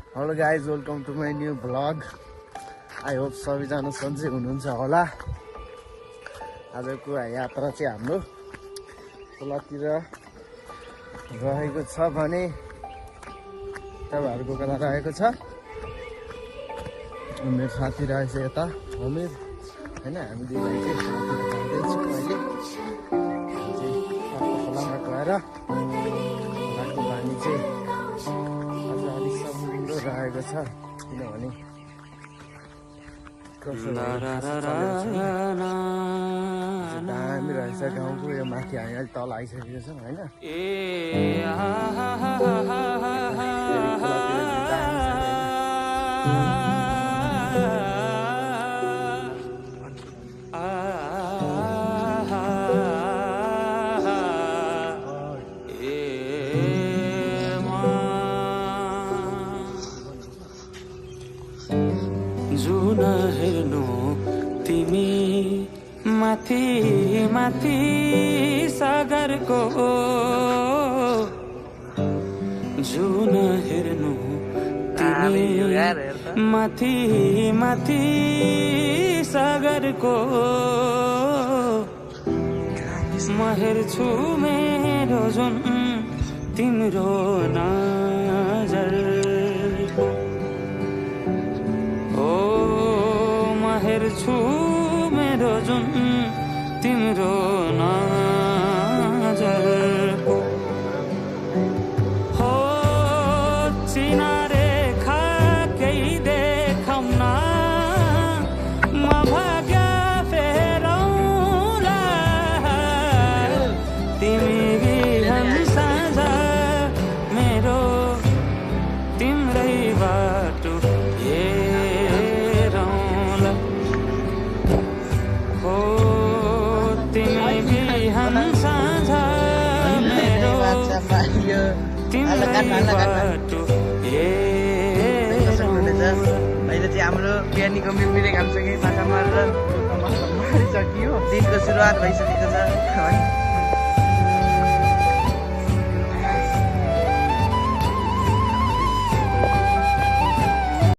Hello guys, welcome to my new vlog. I hope सबैजना सन्चै हुनुहुन्छ होला। आजको यात्रा चाहिँ हाम्रो खोलातिर रहेको छ भने तपाईँहरूको कता रहेको छ। मेरो साथी रहेछ यता अमिर होइन। हामी दुई भाइ चाहिँ खोलातिर जाँदैछौँ अहिले। खोलामा गएर खोलाको पानी चाहिँ आज अलिक समुद्र रहेको छ, किनभने दामी रहेछ गाउँको। यो माथि हामी अलिक तल आइसकेको छौँ होइन। जुन हेर्नु तिमी माथि माथि सागरको, जुन हेर्नु तिमी माथि माथि सागरको, म हेर्छु मेरो जुन तिम्रो नजर। हेर्छु मेरो जुन तिम्रो नजर हो। चिनारे खा केही देखाउन म भाग्य फेरौँला। तिमी बिहान साँझ मेरो तिम्रै बाटो अहिले चाहिँ हाम्रो बिहानीको मिम्मीले खामसँगै माछा मारेर मारिसकियो। दिनको सुरुवात भइसकेको छ।